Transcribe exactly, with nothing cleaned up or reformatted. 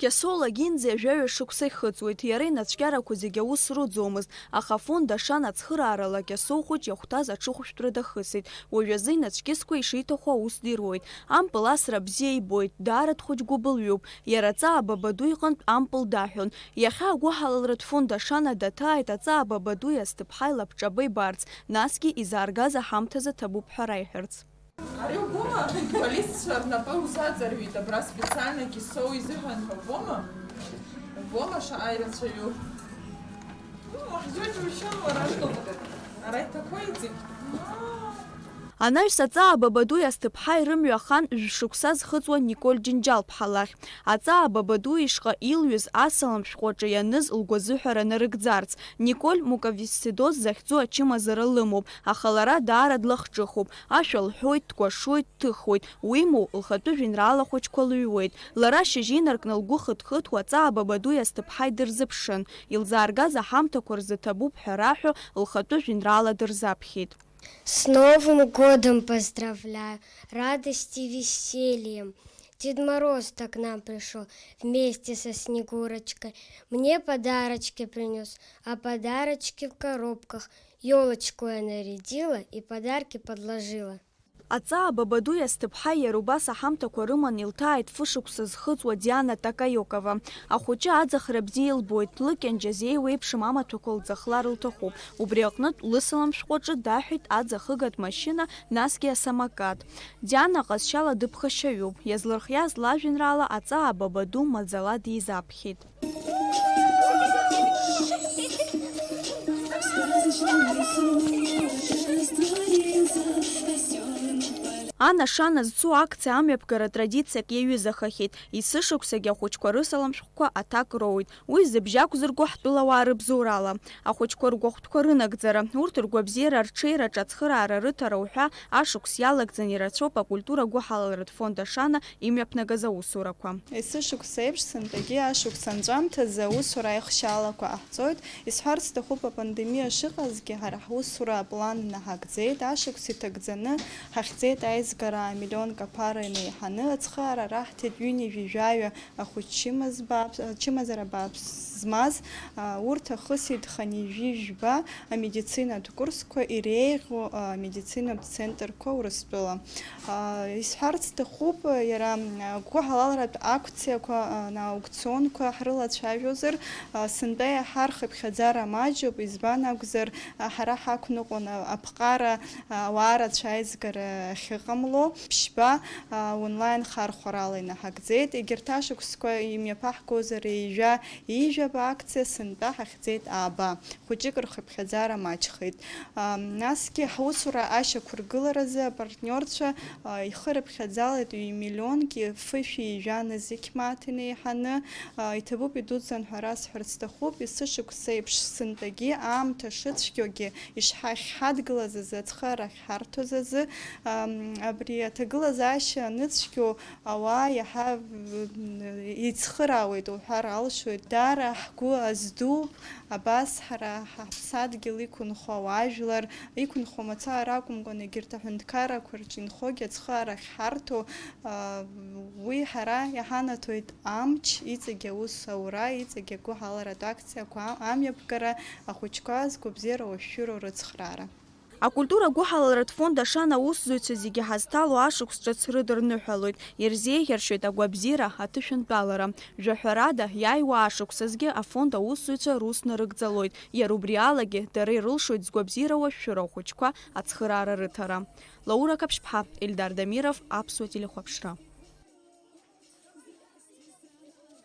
Кьасоу Лагинӡиа жәаҩа шықәса ихыҵуеит, иара инацәкьарақәа зегьы аус руӡомызт, аха афонд Ашана ацхыраарала Кьасоу хәыҷ иахәҭаз аҽыхәшәтәра дахысит. Уажәазы инацәкьысқәа ишиҭаху аус дируеит. Ампыл асра бзиа ибоит, даара дхәыҷ гәыбылҩуп. Иара аҵаа Бабаду иҟынтә ампыл даҳәон. Иахьа агәыҳалалратә фонд Ашана даҭааит аҵаа Бабадуи Асҭыԥҳаи лабҿаба ибарц, насгьы изааргаз аҳамҭазы ҭабуп ҳәа раиҳәарц. Ари убома, футболистцәа рнапы узаҵарҩит, абра специально Кьасоу изыҳәан ҳәа убома? Убома шаҟа ирацәаҩу? Ну, ҳзыџьушьон уара. Ара иҭақәа иҵегь. Анаҩс аҵаа Бабадуи Асҭыԥҳаи рымҩа ахан жәшықәса зхыҵуа Николь Џьынџьал-ԥҳа лахь. Аҵаа Бабаду ишҟа илҩыз асалам шәҟәы аҿы ианыз лгәазыҳәара нарыгӡарц, Николь муковисцидоз захьӡу ачымазара лымоуп, аха лара даара длахҿыхуп, ашәа лҳәоит, дкәашоит, дҭыхуеит, уимоу, лхатәы жәеинраала хәыҷқәа лыҩуеит. Лара шьыжь инаркны лгәы хыҭхыҭуа аҵаа Бабадуи Асҭыԥҳаи дырзыԥшын, илзааргаз аҳамҭақәа рзы ҭабуп ҳәа раҳәо, лхатәы жәеинраала дырзаԥхьеит. С Новым годом поздравляю, радости и весельем. Дед Мороз-то к нам пришёл вместе со Снегурочкой. Мне подарочки принёс, а подарочки в коробках. Ёлочку я нарядила и подарки подложила. Аҵаа Бабадуи Асҭыԥҳаи иара убас аҳамҭақәа рыман илҭааит фышықәса зхыҵуа Диана Такаиокова. Ахәыҷы аӡахра бзиа илбоит, лыкьанџьа зеиуеиԥшым амаҭәақәа лӡахлар лҭахуп. Убри аҟнытә лысалам шәҟәы аҿы даҳәеит аӡахыгатә машьына, насгьы асамокат. Диана ҟазшьала дыԥхашьаҩуп. Иазлырхиаз лажәеинраала аҵаа Бабаду маӡала дизаԥхьеит. Ан Ашана зцу акциа амҩаԥгара традициак иаҩызахахьеит. Есышықәсагьы ахәыҷқәа рысалам шәҟәқәа аҭак роуеит. Уи зыбжьы ақәзырго ҳтәылауаа рыбзоурала. Ахәыҷқәа ргәахәтәқәа рынагӡара, урҭ ргәабзиара, рҽеираҿы ацхыраара рыҭара уҳәа ашықәс иалагӡаны ирацәоуп акультура гәыҳалалратә фонд Ашана имҩаԥнагаз аусурақәа. Есышықәса еиԥш, сынтәагьы ашықәс анҵәамҭазы аусура аихшьаалақәа ҟаҳҵоит. Исҳәарц сҭахуп, апандемиа шыҟазгьы, ҳара ҳусура аплан наҳагӡеит. Ашықәс иҭагӡаны ҳахьӡеит аизгара амиллионк аԥара инеиҳаны, ацхыраара раҳҭеит ҩынҩажәи жәаҩа ахәыҷ чымазба-, чымазара бааԥс змаз, а, урҭ ахысит хынҩажәи жәба амедицинатә курсқәа иреиӷьу, а, амедицинатә центрқәа Урыстәыла. А, исҳәарц сҭахуп, иара, а, гәыҳалалратә акциақәа, а, на аукционқәа ҳрылацәажәозар, а, сынтәа иаҳа рхыԥхьаӡара маҷуп, избан акәзар, а, ҳара ҳақәныҟәон, а, аԥҟара, а, ауаа рацәа аизгара ахьыҟамло. Ԥшьба, а, онлайн хархәарала инаҳагӡеит. Егьырҭ ашықәсқәа имҩаԥаҳгозар, ҩажәа, ҩажәаба акциа сынтәа ҳахьӡеит ааба. Хәыҷык рхыԥхьаӡара маҷхеит. А, насгьы ҳусура ашьақәыргыларазы апартниорцәа, а, ихы рыԥхьаӡалеит ҩ-миллионки фышәи жәа нызқь мааҭ инеиҳаны. А, иҭабуп идуӡӡан ҳәа расҳәарц сҭахуп, есышықәса еиԥш сынтәагьы аамҭа шыцәгьоугьы, ишҳахьҳадгылаз азы, ацхыраара ахьҳарҭоз азы, ам, абри аҭагылазаашьа аныцәгьоу ауаа иаҳа, м, еицхыраауеит уҳәар алшоит. Даара ҳгәы аздууп, абас ҳара ҳаԥсадгьыл иқәынхо ауаажәлар, иқәынхо мацара акәымкәан, егьырҭ аҳәынҭқаррақәа рҿы инхогьы ацхыраара ахьҳарҭо, а, уи ҳара иҳанаҭоит амч, иҵегь аус аура, иҵегь агәыҳаларатә акциақәа амҩаԥгара, ахәыҷқәа згәабзиара уашәшәыроу рыцхраара. Акультура гәыҳалалратә фонд Ашана аусзуҩцәа зегьы ҳазҭало ашықәс ҿыц рыдырныҳәалоит, ирзеиӷьаршьоит агәабзиара аҭышәынтәалара. Жәаҳәарада, иааиуа ашықәсазгьы афонд аусзуҩцәа рус нарыгӡалоит, иара убри алагьы дара ирылшоит згәабзиара уашәшәыроу ахәыҷқәа ацхыраара рыҭара. Лаура Қаԥшьԥҳа, Ельдар Дамиров, Аԥсуа телехәаԥшра.